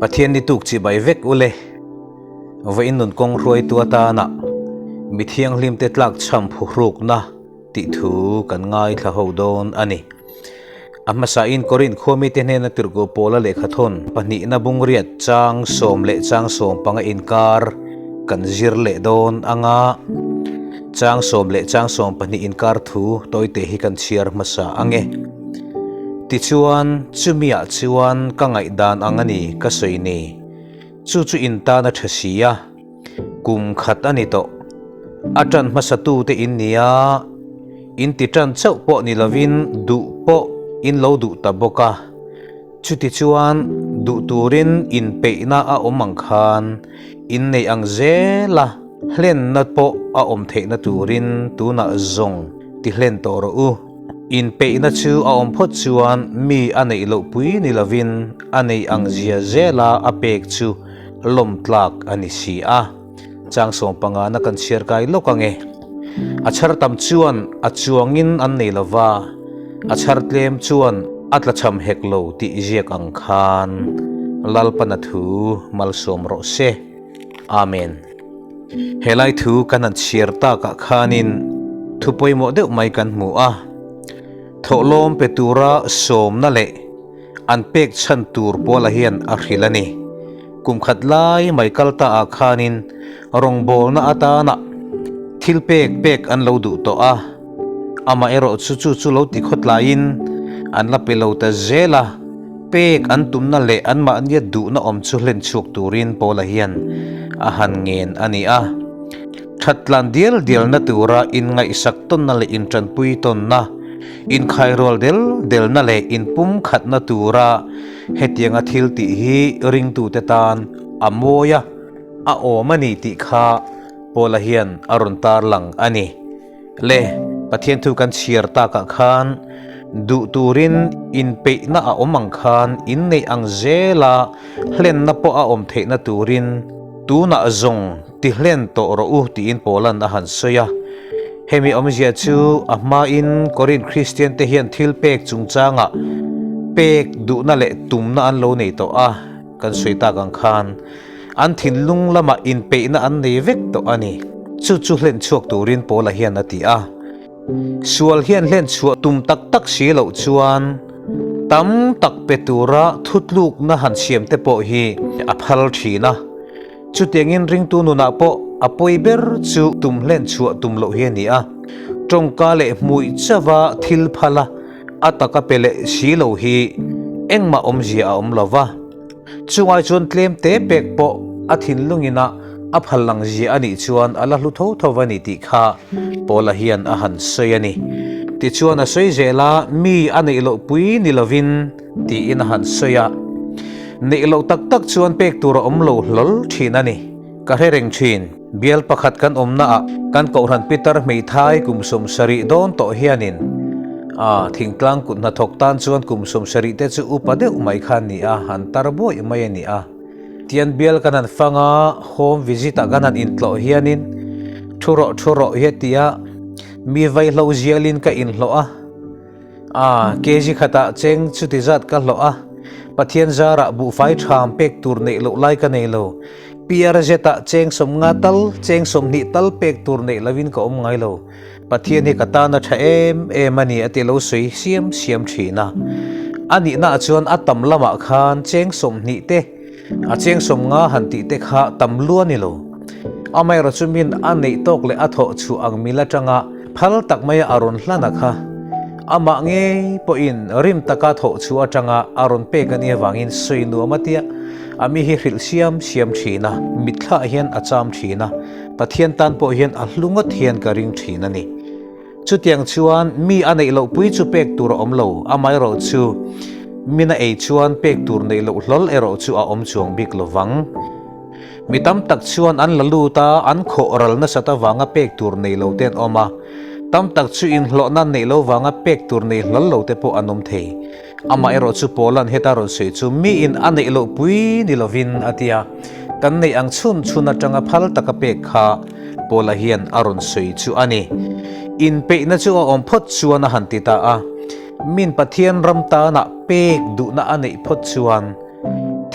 Pathian ni tuk chibai vek u le. Vawiin nun kawng hruaitu atana mi thianghlimte tlakchham phuhrukna tih thu kan ngaithla ho dawn a ni. A hmasain Korinth khuamite hnena Tirhkoh Paula lehkhathawn pahnihna bungriat chang sawm leh chang 15 inkar kan zir leh dawn anga chang sawm leh chang 12 inkar thu tawite hi kan chhiar hmasa ang e. Tichuan, chumiah chuan ka ngaihdan ang a ni ka sawi ni. Chu chu in tan a tha si a. Kum khat a ni tawh. A ṭan hmasatute in ni a, in ti ṭan chauh pawh ni lovin duh pawh in lo duh ta bawk a. Chutichuan, duh turin inpeihna a awm ang khan inneih ang zel a, hlenna pawh a awm theihna turin tunah zawng ti hlen tawh rawh u. Inpeihna chu a awm phawt chuan mi a neih loh pui ni lovin a neih ang zia zela a pek chu lawm tlak a ni si a, chang 15 na kan chhiar kai lawk ang e. A chhar tam chuan a chuangin an nei lo va, a chhar tlem chuan a tlachham hek lo tih ziak ang khan Lalpana thu malsawm rawh se. Amen. Helai thu kan han chhiar takah khanin thu pawimawh deuh mai kan hmu a, thawhlawm pe tura sawmna leh An pek chhan tur Paula hian a hrilh a ni. Kum khat lai mai kal ta ah khanin rawngbawlna atana thil pek pek an lo duh tawh a, amaherawh chu chu chu lo ti khawtlaiin an la pe lo ta zel a, pek an tumna leh anmahnia duhna awm chu hlen chhuak turin Paula hian a han ngen a ni a. Thattlan dial dialna tura inngaihsak tawnna leh intanpui tawnna, Inkhairual del delna leh inpumkhatna tura hetianga thil tih hi ringtute tan a mawi a, a awm a ni tih kha Paula hian a rawn tarlang a ni. Le, Pathian thu kan chhiar takah khan duh turin inpeihna a awm ang khan inneih ang zela hlenna pawh a awm theihna turin tunah zawng Ti hlen tawh rawh u tiin Paula'n a han sawi a. Hemi awmzia chu a hmain Korinth Kristiante hian thil pek chungchangah pek duhna leh tumna an lo nei tawh a, kan sawi tak ang khan an thinlung lamah inpeihna an nei vek tawh a ni. Chu chu hlen chhuak turin Paula hian a ti a. Sual hian hlen chhuah tum tak tak si loh chuan tam tak pe tura thutlukna han siam te pawh hi a phal thin a. Chutiangin ringtu nunah pawh a pawi ber chu tum hlen chhuah tum loh hi a ni a. Tawngka leh hmuih chauha thil phal a, a taka pe leh si lo hi engmah awmzia a awm lo va. Chungai chuan tlem te pek pawh a thinlungin a a phal lang zia a nih chuan a la hlu tho tho va ni tih kha Paula hian a han sawi a ni. Tichuan a sawi zel a, mi a neih loh pui ni lovin, tiin a han sawi a. Neih loh tak tak chuan pek tur a awm lo hlawl thin a ni. Ka hre reng thin. Bial pakhat kan awmnaah kan Kohhran Pitar hmeithai kum 70 dawn tawh hianin a thingtlang kut hnathawk tan chuan kum 70 te chu upa deuh mai kha a ni a, han tar buaih mai a ni a. Tian bial kan han fang a, home visit ah kan han intlawh hianin thu rawh thu rawh hi a ti a, mi vaihlo zialin ka inhlawh a. A, kg khatah cheng chuti zat ka hlawh a, Pathian zarah buhfai ṭham pek tur neih loh lai ka nei lo. PRZ ah cheng 50 tal, cheng 20 tal pek tur neih lovin ka awm ngai lo. Pathian hi ka tan a ṭha em em a ni a ti lo sawi siam siam ṭhin a. A nihnaah chuan a tam lamah khan cheng 20 te, A cheng 50 han tih te kha tam lu a ni lo. Amaherawh chu min a neih tawk leh a thawh chhuah ang mil atanga phal tak maia a rawn hlan a kha. Amah ngei pawhin rim taka thawh chhuah atanga a rawn pek a nih avangin sawi nuam a tia a mi hi hrilh siam siam thin a, mitthlah hian a cham thin a, Pathian tan pawh hian a hlu ngawt hian ka ring thin a ni. Chutiang chuan mi a neih loh pui chu pek tur a awm lo, amaherawh chu min a ei chuan pek tur neih loh hlawl erawh chu a awm chuang bik lo vang. Mi tam tak chuan an la lut a, an khawh ral nasat avanga pek tur nei lo te an awm a, tam tak chu inhlawhna neih lo vanga pek tur nei hlawl lo te pawh an awm thei. Amaherawh chu Paula'n heta rawn sawi chu miin a neih loh pui ni lovin a ti a, kan neih ang chhun chhun atanga phal taka pek kha Paula hian a rawn sawi chu a ni. Inpeihna chu a awm phawt chuan a han ti ta a, min Pathian ram tanah pek duhna a neih phawt chuan.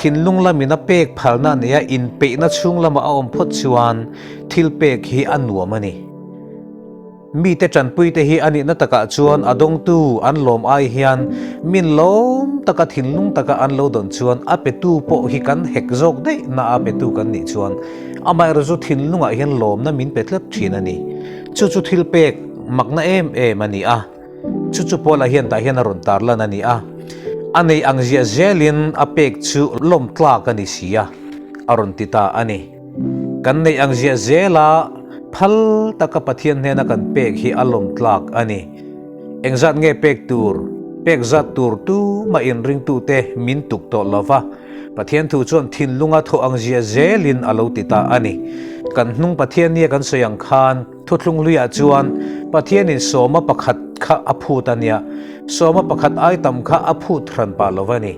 Thinlung lamin a pek phalna a nei a, inpeihna chhung lama a awm phawt chuan thil pek hi a nuam a ni. Mite tanpuite hi a nihna takah chuan a dawngtu an lawm ai hian min lawm taka thinlung taka an lo dawn chuan a petu pawh hi kan hek zawk daih na a petu kan nih chuan amaherawh chu thinlungah hian lawmna min pe tlat thin a ni. Chu chu thil pek makna em em a ni a, chu chu Paula hian tah hian a rawn tarlan a ni a, a nei ang ziah zelin a pek chu lawm tlak a ni si a, a rawn ti ta a ni. Kan neih ang ziah zela phal taka Pathian hnena kan pek hi a lawm tlak a ni. Engzat nge pek tur, pek zat tur tumah inringtute min tuk tawh lo va, Pathian thu chuan thinlunga thawh ang ziah zelin a lo ti ta a ni. Kan hnung Pathian nia kan sawi ang khan thuthlung hluiah chuan Pathianin sawma pakhat kha a phut a nia, sawma pakhat ai tam kha a phut hran pah lo va ni.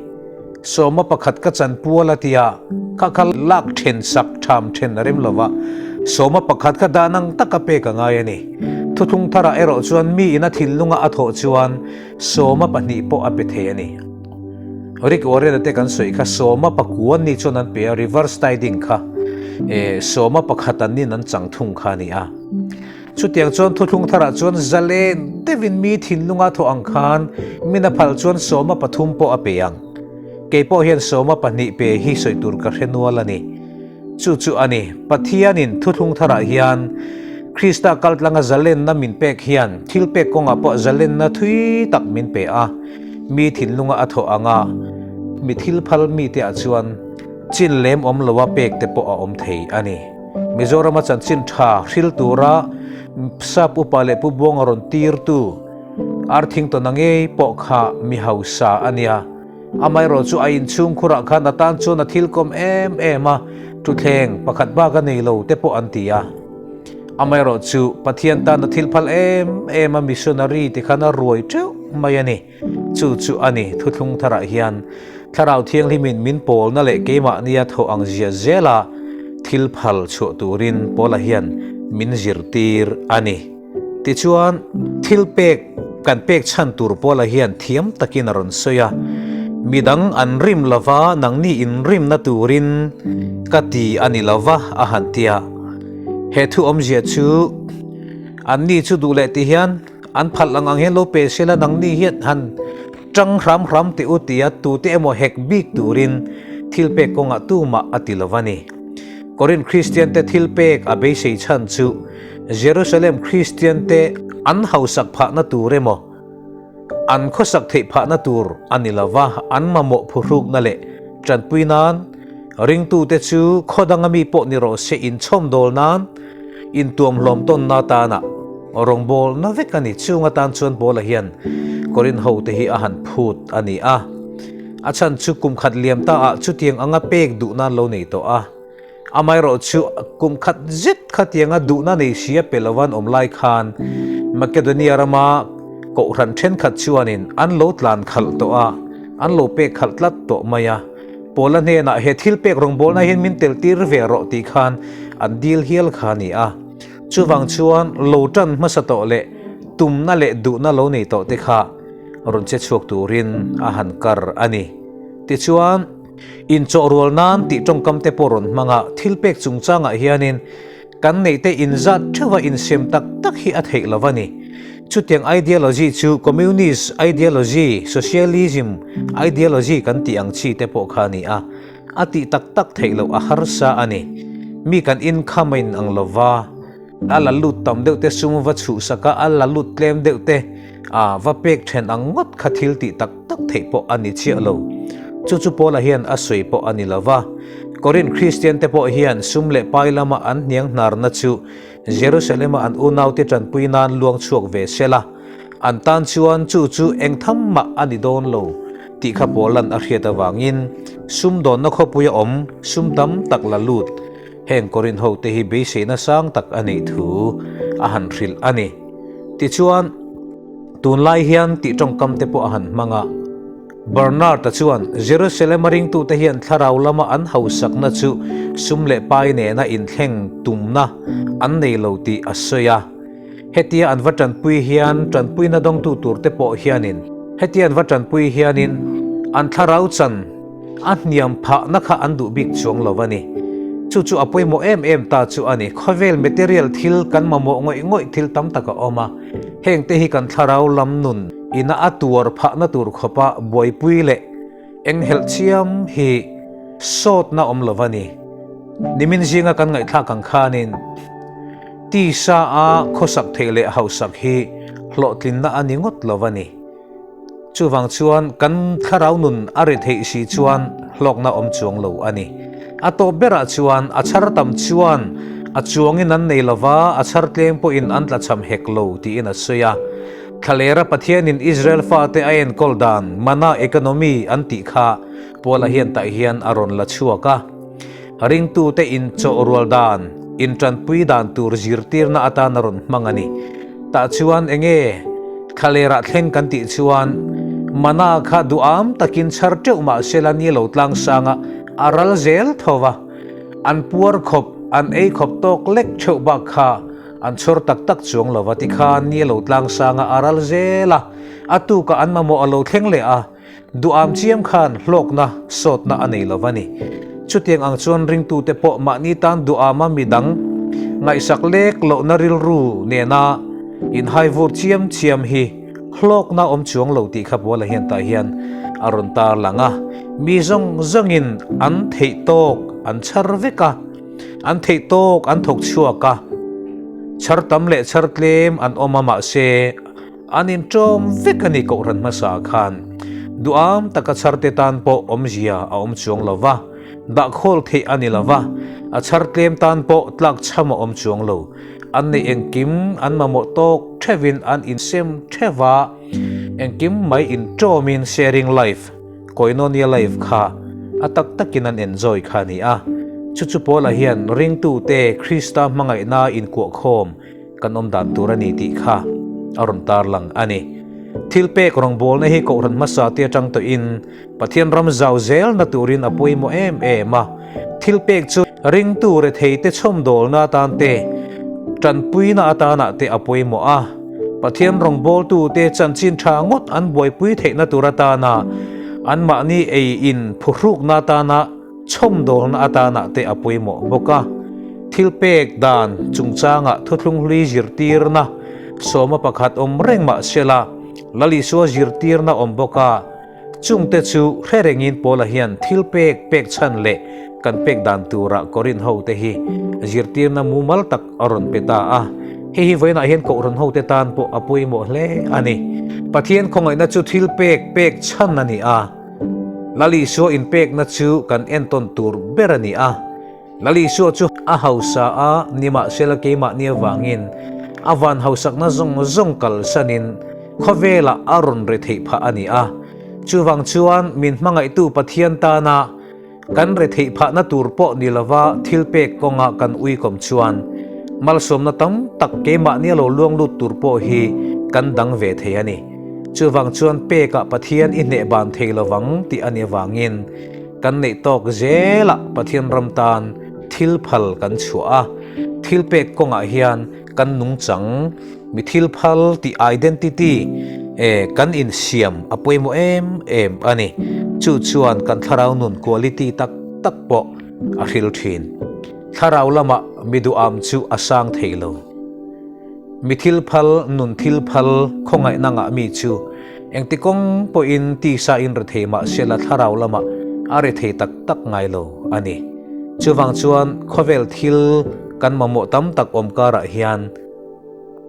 Sawma pakhat ka chan pual a tia, kha kha lak then sak tham then a rem lo va, sawma pakhat kha dan ang taka pek a ngai a ni. Thuthlung tharah erawh chuan mi in a thinlunga a thawh chuan sawma pahnih pawh a pe thei a ni. Rick Warren-a te kan sawi kha sawma pakuan ni chuan an pe a, reverse tithing kha e sawma pakhat an nin an chang thung kha a ni a. Chutiang chuan thuthlung tharah chuan zalen deuhin mi thinlunga thawh ang khan min a phal chuan sawma pathum pawh a pe ang. Kei pawh hian sawma pahnih pe hi sawi tur ka hre nual a ni. Chu chu a ni, Pathianin thuthlung tharah hian Krista kaltlanga zalenna min pek hian thil pek kawngah pawh zalenna thui tak min pe a, mi thinlunga a thawh anga mi thil phal mite ah chuan chin lem awm loa pek te pawh a awm thei a ni. Mizorama chanchin tha hril tura Sap upa leh Pu Buanga rawn tirtu Arthington-a ngei pawh kha mi hausa a nia. Amaherawh chu a inchhung khurah khan a tan chuan a thil kawm em em a, thutthleng pakhat bak a nei lo te pawh an ti a. Amaherawh chu Pathian tan a thil phal em em a missionary ti khan a ruai teuh mai a ni. Chu chu a ni, thuthlung tharah hian Thlarau Thianghlimin min pawlna leh keimahnia thawh ang zia zela thil phal chhuah turin Paula hian min zirtir a ni. Tichuan, thil pek kan pek chhan tur Paula hian thiam takin a rawn sawi a, Midang an rim lova nangni inrimna turin ka ti a ni lova a han ti a. He thu awmzia chu anni chu duh leh ti hian, An phalh ang ang hian lo pe sela nangni hian han tang hram hram teh u tia tute emaw hek bik turin thil pek kawngah tumah a ti lo a ni. Korinth Kristian te thil pek a beisei chhan chu Jerusalem Kristian te an hausak phahna tur emaw an khawsak theih phahna tur a ni lo va, an mamawh phuhrukna leh tanpui nan ringtute chu khaw danga mi pawh ni rawh se inchhawmdawl nan Intuamhlawm tawnna atana rawngbawlna vek a ni. Chung atan chuan Paula hian Korinth hote hi a han phut a ni a. A chhan chu kum khat liam ta ah chutiang anga pek duhna an lo nei tawh a. Amaherawh chu kum khat zet khatianga duhna nei si a pe lo an awm lai khan Makedonia rama kohhran thenkhat chuanin an lo tlan khalh tawh a, an lo pek khalh tlat tawh mai a. Paula hnenah he thil pek rawngbawlna hian min tel tir ve rawh tih khan an dil hial kha a ni a. Chuvang chuan lo tan hmasa tawh leh tumna leh duhna lo nei tawh te kha rawn che chhuak turin a han kar a ni. Tichuan, inchawh rual nan tih tawngkam te pawh rawn hmang a, thil pek chungchangah hianin Kan neihte inzat theuha insem tak tak hi a theih lo a ni. Chutiang ideology chu Communist ideology, Socialism ideology kan tih ang chi te pawh kha a ni a, a tih tak tak theih loh a harsa a ni. Mi kan income a inang lo va, a la lut tam deuh te sum va chhuhsak a, a la lut tlem deuh te a va pek then ang ngawt kha thil tih tak tak theih pawh a ni chiah lo. Chu chu Paula hian a sawi pawh a ni lo va. Korinth Kristiante pawh hian sum leh pai lama an hniang hnarna chu Jerusalema an unaute tanpui nan luang chhuak ve se la, an tan chuan chu chu eng tham mah a ni dawn lo tih kha Paula'n a hriat avangin sumdawnna khawpuia awm sum tam tak la lut heng Korinth hote hi beiseina sang tak a neih thu a han hrilh a ni. Tichuan, tunlai hian tih tawngkam te pawh a han hmang a. Bernard-a chuan Jerusalem-a ringtute hian thlarau lama an hausakna chu sum leh pai nena inthleng tumna an nei lo tih a sawi a. Hetia an va tanpui hian tanpuina dawngtu turte pawh hianin hetia an va tanpui hianin an thlarau chan. a hniam phahna kha an duh bik chuang lo a ni. Chu chu a pawimawh em em ta chu a ni. Khawvel material thil kan mamawh ngawih ngawih thil tam tak a awm a, hengte hi kan thlarau lam nun ina a tuar phahna tur khawpa buaipui leh enghelh chiam hi sawtna awm lo a ni. Nimin zinga kan ngaihthlak ang khanin tisa a khawsak theih leh hausak hi hlawhtlinna a ni ngawt lo a ni. Chuvang chuan kan thlarau nun a ri theih si chuan hlawkna awm chuang lo a ni. A tawp berah chuan a chhar tam chuan a chuangin an nei lova, a chhar tleng pawhin an tlachham hek lo tiin a sawi a. Thlalera Pathianin Israel fate a enkawl dan mana economy an tih kha Paula hian tah hian a rawn la chhuak a. Ringtute inchawh rual dan, intanpui dan tur zirtirna atan a rawn hmang a ni. Tah chuan enge thlalerah thleng kan tih chuan mana kha duham takin chhar teuh mah sela ni lo tlangsanga a ral zel tho va, an puar khawp, an ei khawp tawk lek theuh bak kha an chhawr tak tak chuang lo va tikhan ni lo tlangsanga a ral zel a, a tukah an mamawh a lo thleng leh a. Duham chiam khan hlawkna sawtna a nei lo va ni. Chutiang ang chuan ringtute pawh mahni tan duhama midang ngaihsak lek lohna rilru nena inhaivur chiam chiam hi hlawkna awm chuang lo tih kha Paula hian tah hian a rawn tarlang a. Mi zawng zawngin an theih tawk an chhar vek a, an theih tawk an thawk chhuak a, chhar tam leh chhar tlem an awm a mahse, An inṭawm vek a ni Kohhran hmasa khan. Duham taka chharte tan pawh awmzia a awm chuang lo va, dahkhawl theih a ni lo va, a chhar tlem tan pawh tlakchham a awm chuang lo. An neih engkim an mamawh tawk theuhin an insem theuh va, engkim mai inṭawmin sharing life, koinonia life kha a tak takin an enjoy kha a ni a. Chu chu Paula hian ringtute Krista hmangaihna inkuahkhawm, Kan awm dan tur a ni tih kha a rawn tarlang a ni. Thil pek rawngbawlna hi Kohhran hmasa te atang tawhin Pathian ram zau zelna turin a pawimawh em em a. Thil pek chu ringtu rethei te chhawmdawlna atan te, tanpuina atanah te a pawimawh a. Pathian rawngbawltu te chanchin tha ngawt an buaipui theihna tur atana anmahni ei in phuhrukna atana Chhawmdawlna atanah te a pawimawh bawk a, thil pek dan chungchangah thuthlung hlui zirtirna sawma pakhat awm reng mah sela, Lal Isua zirtirna awm bawk a, chungte chu hre rengin Paula hian thil pek pek chhan leh kan pek dan turah Korinth hote hi zirtirna mumal tak a rawn pe ta a, hei hi vawiinah hian Kohhran hote tan pawh a pawimawh hle a ni. Pathian khawngaihna chu thil pek pek chhan a ni a. Lal Isua inpekna chu kan entawn tur ber a ni a. Lal Isua chu a hausa a, nimahsela keimahni avangin a van hausakna zawng zawng kalsanin khawvelah a rawn re theih phah a ni a. Chuvang chuan min hmangaihtu Pathian tana kan re theih phahna tur pawh ni lova thilpek kawnga kan uikawm chuan malsawmna tam tak keimahni a lo luang lut tur pawh hi kan dang ve thei a ni. Chuvang chuan pekah Pathian i hneh ban thei lovang tih a ni avangin kan neih tawk zelah Pathian ram tan thil phal kan chhuah a, thil pek kawngah hian kan nungchang mi thil phal tih identity kan insiam a pawimawh em em a ni. Chu chuan kan thlarau nun quality tak tak pawh a hril thin. Thlarau lamah mi duham chu a sang thei lo. Mi thil phal, nun thil phal, khawngaihna ngah mi chu engti kawng pawhin tisa in rethei mah sela thlarau lamah a rethei tak tak ngai lo a ni. Chuvang chuan khawvel thil kan mamawh tam tak awm karah hian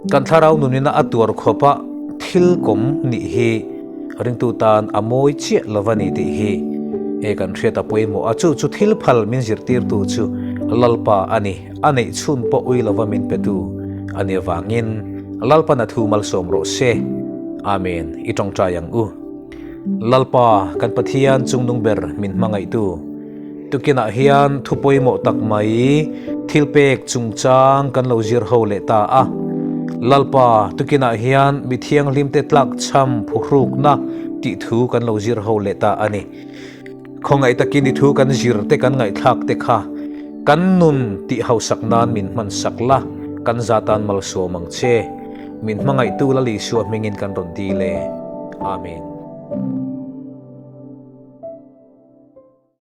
kan thlarau nunina a tuar khawpa thil kawm nih hi ringtu tan a mawi chiah lo va ni tih hi he kan hriat a pawimawh a, chu chu thil phal min zirtirtu chu Lalpa a ni. A neih chhun pawh ui lova min petu a nih avangin Lalpan a thu malsawm rawh se. Amen. I tawngtai ang u. Lalpa, kan Pathian chungnung ber min hmangaihtu. Tukinah hian thu pawimawh tak mai thil pek chungchang kan lo zir ho leh ta a. Lalpa, tukinah hian mi thianghlimte tlakchham phuhrukna tih thu kan lo zir ho leh ta a ni. Khawngaih takin i thu kan zir te kan ngaihthlak te kha kan nun tih hausak nan min hman sak la, kan za tan malsawm ang che. Min hmangaihtu Lal Isua hmingin kan rawn dil e. Amen.